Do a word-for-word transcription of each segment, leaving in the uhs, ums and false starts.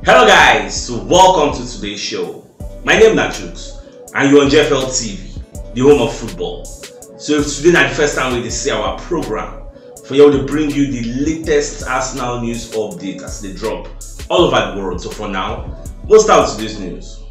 Hello guys, so welcome to today's show. My name na Chuks and you're on G F L T V, the home of football. So if today na the first time we dey see our program, for here we dey bring you the latest Arsenal news update as they drop all over the world. So for now, we'll start with today's news.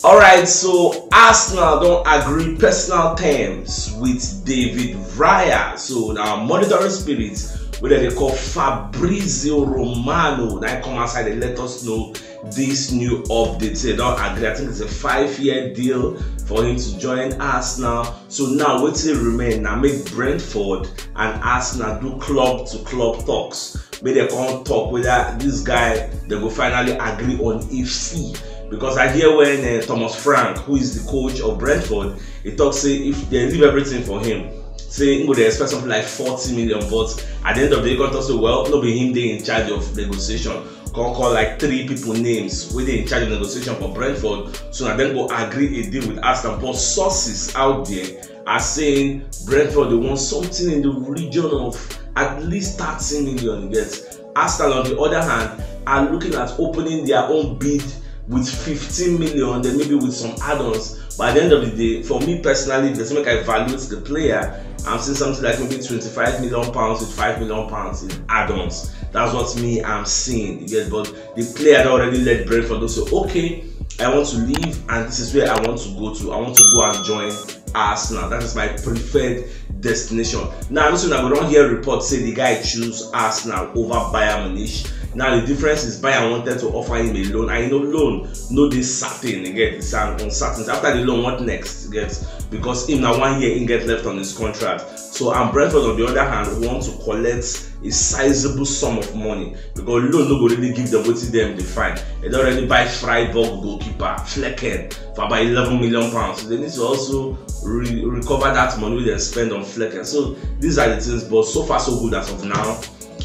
Alright, so Arsenal don agree personal terms with David Raya. So now monitoring spirits wey dem dey call Fabrizio Romano na come outside dey let us know this new update. Say dem don agree. I think it's a five-year deal for him to join Arsenal. So now wetin remain na make Brentford and Arsenal do club to club talks. Make dem come talk whether this guy dem go finally agree on a fee. Because I hear when uh, Thomas Frank, who is the coach of Brentford, he talk say if they leave everything for him, say he go dey expect something like forty million. But at the end of the day, he come talk say, well, no be him dey in charge of negotiation. Come call like three people names wey dey in charge of negotiation for Brentford. So na dem go agree a deal with Arsenal. But sources out there are saying Brentford dey want something in the region of at least thirty million. You get? Arsenal, on the other hand, are looking at opening their own bid with fifteen million, then maybe with some add-ons. But at the end of the day, for me personally, if dem say make I evaluate the player, I'm seeing something like maybe twenty-five million pounds with five million pounds in add-ons. That's what me I'm seeing. You get? But the player don already let Brentford know say, okay, I want to leave, and this is where I want to go to. I want to go and join Arsenal. That is my preferred destination. Now, I know say una go don hear report say the guy choose Arsenal over Bayern Munich. Now the difference is Bayern wanted to offer him a loan. I know loan no dey certain again. It's an uncertainty. After the loan, what next? You get? Because him na one year he get left on his contract. So and Brentford, on the other hand, want to collect a sizable sum of money because loan no go really give them wetin dem dey find. They don already buy Freiburg goalkeeper Flekken for about eleven million pounds. So they need to also re recover that money wey dem spend on Flekken. So these are the things, but so far so good as of now.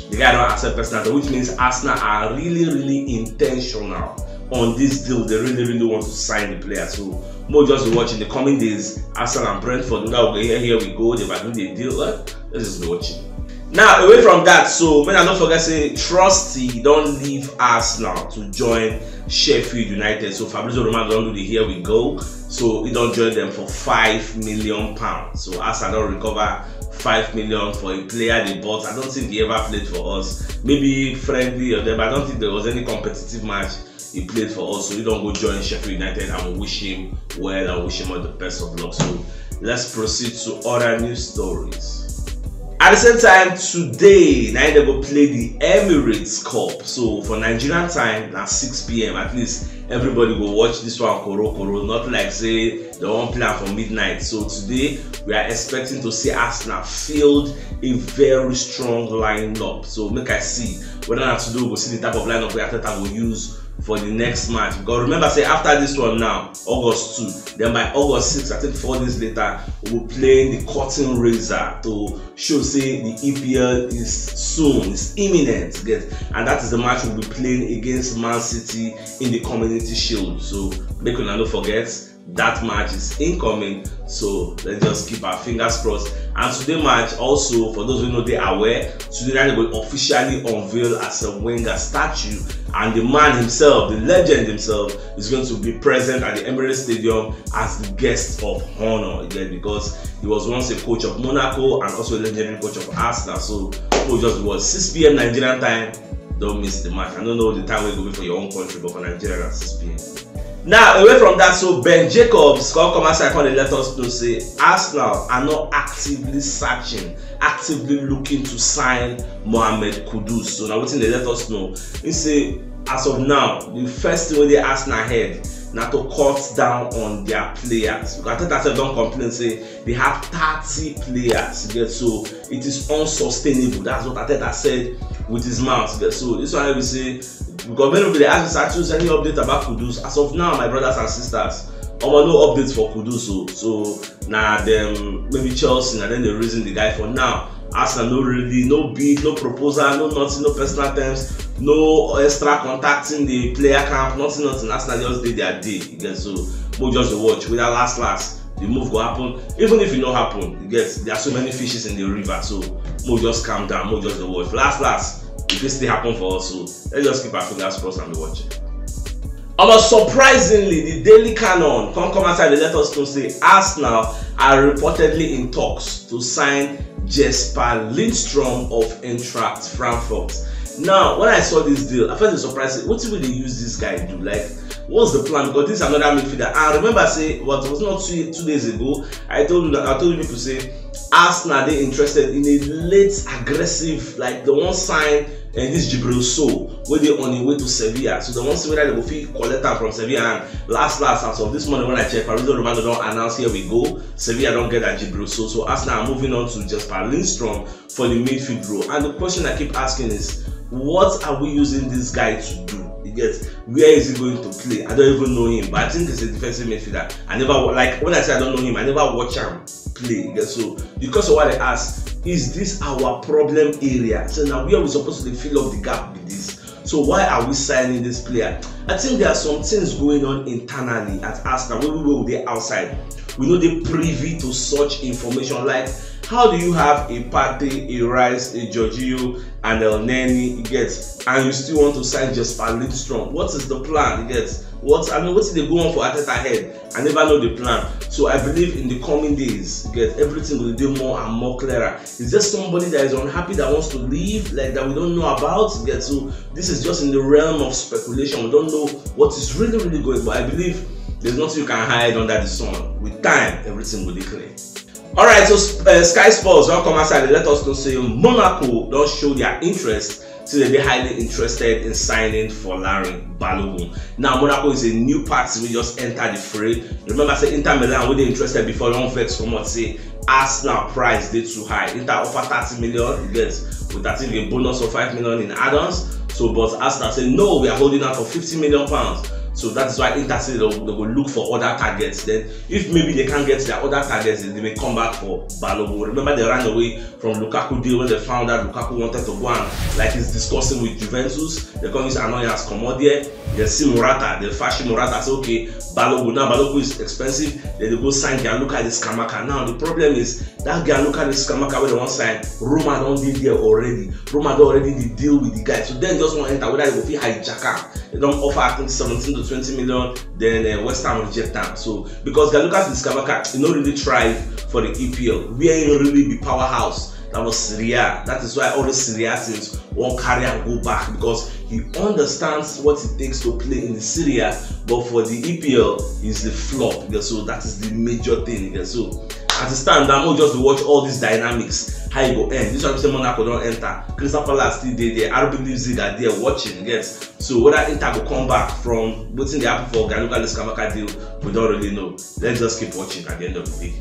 The guy don accept personal, which means Arsenal are really, really intentional on this deal. They really, really want to sign the player. So more just be watching the coming days. Arsenal and Brentford, whether we go here, here we go, they've agreed a deal. Well, let's just be watching. Now, away from that, so when I don't forget, say Trusty don't leave Arsenal to join Sheffield United. So Fabrizio Romano don't do the here we go. So he don't join them for five million pounds. So Arsenal don't recover five million for a player they bought. I don't think he ever played for us. Maybe friendly or them. I don't think there was any competitive match he played for us. So he don't go join Sheffield United, and we wish him well and wish him all the best of luck. So let's proceed to other news stories. At the same time, today, now they go play the Emirates Cup. So for Nigerian time, now six p.m. At least everybody go watch this one koro koro. Not like say they won't play for midnight. So today we are expecting to see Arsenal field a very strong lineup. So make I see whether not today we go see the type of lineup we Arteta will use for the next match. Because remember, say after this one now, August two, then by August six, I think four days later, we'll be playing the curtain raiser to show say the E P L is soon, it's imminent. Get? And that is the match we'll be playing against Man City in the Community Shield. So make una no forget that match is incoming. So let's just keep our fingers crossed. And today match also, for those who know they are aware, today night they will officially unveil as a Wenger statue, and the man himself, the legend himself, is going to be present at the Emirates Stadium as the guest of honor. Again, because he was once a coach of Monaco and also a legendary coach of Arsenal. So we'll just watch six p.m. Nigerian time. Don't miss the match. I don't know the time will be for your own country, but for Nigeria, at six p.m. Now, away from that, so Ben Jacobs come come outside come dey let us know say Arsenal are not actively searching, actively looking to sign Mohamed Kudus. So now wetin dey let us know, he say as of now, the first thing wey dey Arsenal head na to cut down on their players. Because Arteta sef don complain say they have thirty players. You get? So it is unsustainable. That's what Arteta said with his mouth. You get? So this one I will say, because many people dey ask me, "Status, any update about Kudus?" As of now, my brothers and sisters, omo, no updates for Kudus. So, so now them maybe Chelsea, and then they reason the guy for now. Arsenal no really, no bid, no proposal, no nothing, no personal terms, no extra contacting the player camp, nothing, nothing. Arsenal just did their day. You get? So, we'll just watch. With that last last, the move go happen. Even if it no happen, you get? There are so many fishes in the river. So, we'll just calm down. We'll just watch. Last last, it will still happen for us. So, let's just keep our fingers crossed and be watching. Omo, surprisingly, the Daily Canon come come outside dey let us know say Arsenal are reportedly in talks to sign Jesper Lindstrom of Eintracht Frankfurt. Now, when I saw this deal, I first dey surprised say wetin we dey use this guy do? Like, what's the plan? Because this is another midfielder. And remember say, what, was not two, two days ago, I told you that, I told you people say Arsenal dey interested in a late aggressive, like, they wan sign and this Djibril Sow wey dey on im way to Sevilla. So they wan see whether they go fit collect am from Sevilla. And last last, as of this morning when I check, Fabrizio Romano don announce, here we go, Sevilla don get that Djibril Sow. So Arsenal are moving on to Jesper Lindstrom for the midfield role. And the question I keep asking is, what are we using this guy to do? You get, where is he going to play? I don't even know him, but I think he's a defensive midfielder. I never wa- like, when I say I don't know him, I never watch him play. You get, so the question why I ask, is this our problem area? So now where we supposed to fill up the gap with this? So why are we signing this player? I think there are some things going on internally at Arsenal. We will be outside. We know they privy to such information. Like, how do you have a Partey, a Rice, a Jorginho, and El Neni, you get, and you still want to sign Jesper Lindstrom? What is the plan? You get, what, I mean, what is they go on for Arteta head? I never know the plan. So I believe in the coming days, you get, everything will be more and more clearer. Is there somebody that is unhappy that wants to leave, like, that we don't know about? You get, so this is just in the realm of speculation. We don't know what is really, really going, but I believe there's nothing you can hide under the sun. With time, everything will be clear. All right, so uh, Sky Sports don come outside. They let us know say Monaco don show their interest. So they dey highly interested in signing for Larry Balogun. Now Monaco is a new party. We just enter the fray. Remember say Inter Milan, wey dey interested before, don vex comot say Arsenal price dey too high. Inter offer thirty million, you get, with, I think, a bonus of five million in add-ons. So, but Arsenal say no, we are holding out for fifty million pounds. So that is why Inter say they, they go look for other targets. Then, if maybe they can't get their other targets, then they may come back for Balogun. Remember, they ran away from Lukaku deal when they found out Lukaku wanted to go and, like, he's discussing with Juventus. They come use annoyance comot there. They see Morata, they fashi Morata, say, okay, Balogun. Now Balogun is expensive. Then they go sign Gianluca Scamacca. Now the problem is that Gianluca Scamacca wey they wan sign, Roma don dey there already. Roma don already dey deal with the guy. So then just wan enter whether they go fit hijack am. They don offer, I think, seventeen to twenty million. Then uh, West Ham reject am. So because Gianluca Scamacca, he no really thrive for the E P L, where he really be powerhouse. That was Serie A. That is why all the Serie A teams wan carry am go back, because he understands what it takes to play in the Serie A, but for the E P L, he's the flop. Yeah, so that is the major thing. Yeah, so as it stand now, we just dey watch all these dynamics, how e go end. This one be say Monaco don enter, Crystal Palace still dey there, R B Leipzig are there watching. Yes, so whether Inter go come back from wetin dey happen for Gianluca Scamacca deal, we don't really know. Let's just keep watching at the end of the day.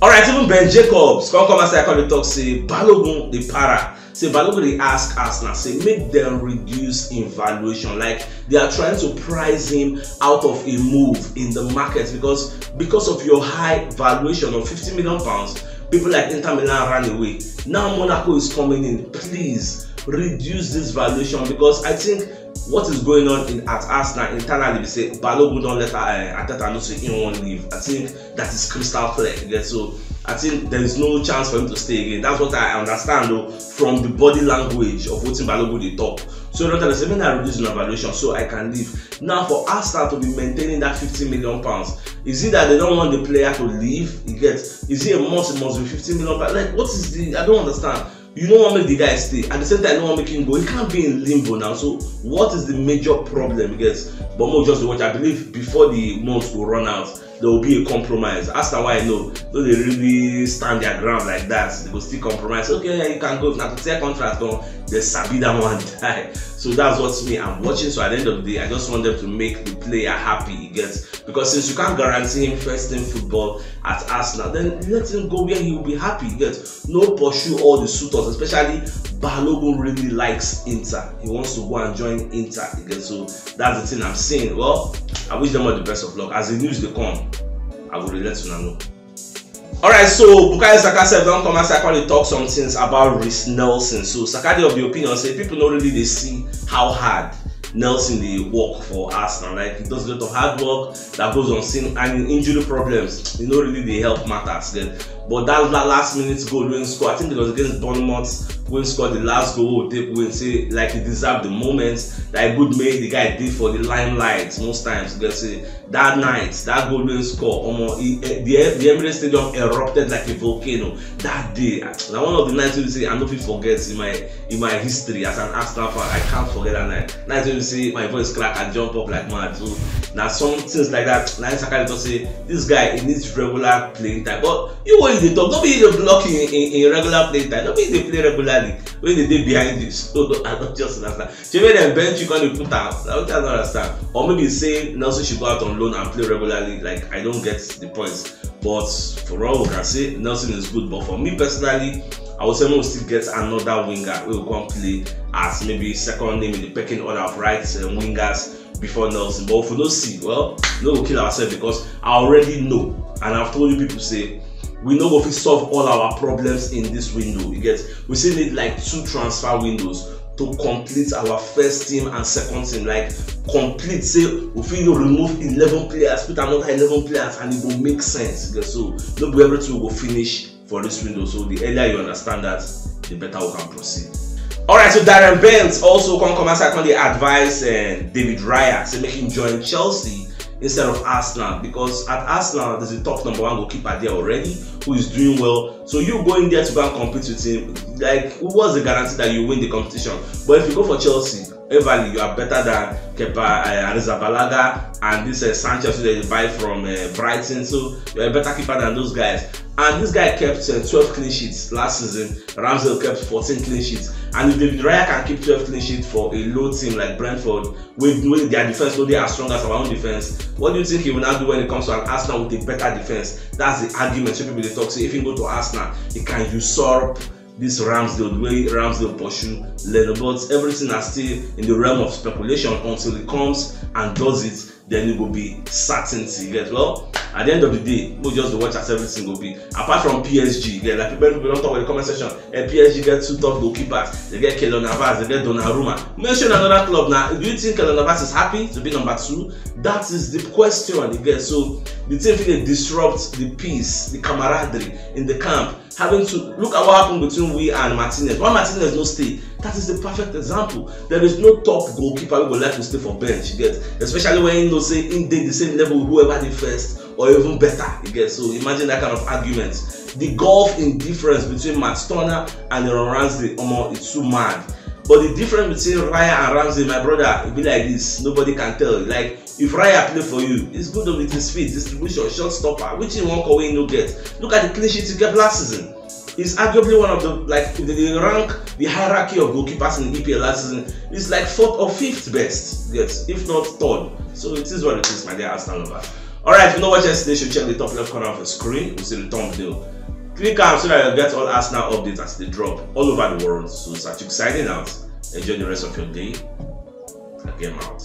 All right, even Ben Jacobs come come outside, come dey talk say Balogun dey para. Say Balogun dey ask Arsenal say make dem reduce im valuation. Like, they are trying to price him out of a move in the market, because because of your high valuation of fifty million pounds, people like Inter Milan ran away. Now Monaco is coming in. Please reduce this valuation, because I think what is going on in at Arsenal internally be say Balogun don let uh, Arteta know say he wan leave. I think that is crystal clear. You get, so I think there is no chance for him to stay again. That's what I understand though from the body language of wetin Balogun dey talk. So don't tell us say make I reduce my valuation so I can leave. Now for Arsenal to be maintaining that fifty million pounds, is it that they don't want the player to leave? You get, is it a must? It must be fifty million pounds. Like, what is the? I don't understand. You don't want make the guy stay. At the same time, you don't want make him go. He can't be in limbo now. So what is the major problem? You get, but more just watch. I believe before the months go run out, there will be a compromise. As na why I know, though they really stand their ground like that, they go still compromise. Okay, yeah, you can go. Now the second contract gone, they sabi that one die. So that's what me I'm watching. So at the end of the day, I just want them to make the player happy. He gets, because since you can't guarantee him first team football at Arsenal, then let him go where he will be happy. You get, no pursue all the suitors, especially Balogun really likes Inter. He wants to go and join Inter again. So that's the thing I'm saying. Well, I wish them all the best of luck. As the news they come, I will let you know. All right, so Bukayo Saka sef don come outside come dey talk some things about Reiss Nelson. So Saka dey of the opinion say people no really dey see how hard Nelson dey work for Arsenal. Like, he does a lot of hard work that goes unseen, and in injury problems, he no really dey help matters. Then But that la- last minute goal wey he score, I think it was against Bournemouth, wey he scored the last goal wey take win, say, like, he deserve the moment. That e good make the guy dey for the limelight most times. You get say that night, that goal wey he score, omo, e, eh, the, the Emirates Stadium erupted like a volcano that day. Na one of the nights wey be say I no fit forget in my in my history as an Arsenal fan. I can't forget that night. Night wey be say my voice crack and jump up like mad. So na some things like that. Na Saka dey talk say this guy, he needs regular playing time. But you, wey you dey talk, no be you dey block in, in, in regular playing time. No be you dey play regularly. Wey dey dey behind you. So I don't just understand. Shey make dem bench you, come dey put am? Na wetin I no understand. Or maybe say Nelson should go out on loan and play regularly. Like, I don't get the point. But for all we can say, Nelson is good. But for me personally, I would say we still get another winger wey go come play as maybe second name in the pecking order of right, um, wingers before Nelson. But if we no see, well, no go kill ourselves, because I already know, and I've told you people say we no go fit solve all our problems in this window. You get? We still need, like, two transfer windows to complete our first team and second team. Like, complete, say we fit remove eleven players, put another eleven players, and it go make sense. You get? So no be everything we go finish for this window. So the earlier you understand that, the better we can proceed. All right, so Darren Bent also come come outside, come dey advise, uh, David Raya, say make him join Chelsea instead of Arsenal, because at Arsenal there's a top number one goalkeeper there already who is doing well. So you going there to go and compete with him, like, what's the guarantee that you win the competition? But if you go for Chelsea, Everly, you are better than Kepa, uh, Arrizabalaga and this, uh, Sanchez wey dem buy from, uh, Brighton. So you're a better keeper than those guys. And this guy kept, uh, twelve clean sheets last season. Ramsdale kept fourteen clean sheets. And if David Raya can keep twelve clean sheets for a low team like Brentford, with, with their defense no dey as strong as our own defense, what do you think he will now do when it comes to an Arsenal with a better defense? That's the argument wey people dey talk say if he go to Arsenal, he can usurp this Ramsdale, the way Ramsdale pursue Leno. But everything is still in the realm of speculation until he comes and does it. Then it go be certainty. You get? Well, at the end of the day, we just dey watch as everything go be. Apart from P S G, yeah, like, people, people don talk about the comment section. Eh, P S G get two top goalkeepers. They get Keylor Navas, they get Donnarumma. Mention another club now. Do you think Keylor Navas is happy to be number two? That is the question. You get? So the thing fit dey disrupt the peace, the camaraderie in the camp. Having to look at what happened between we and Martinez. Why Martinez no stay? That is the perfect example. There is no top goalkeeper wey go like to stay for bench, you get? Especially when you know say he dey the same level with whoever dey first or even better, you get? So imagine that kind of argument. The gulf in difference between Matt Turner and Aaron Ramsdale, omo, it's too mad. But the difference between Raya and Ramsdale, my brother, e be like this. Nobody can tell. Like, if Raya play for you, it's good with his feet, distribution, shot stopper, which you wan call wey you no get. Look at the clean sheet you get last season. He's arguably one of the, like, if they rank the hierarchy of goalkeepers in E P L last season, he's like fourth or fifth best, yes, if not third. So it is what it is, my dear Arsenal lover. All right, if you no watch yesterday show, check the top left corner of the screen. You see the thumbnail. Click am so that you get all Arsenal updates as they drop all over the world. So Sachuk signing out. Enjoy the rest of your day. I game out.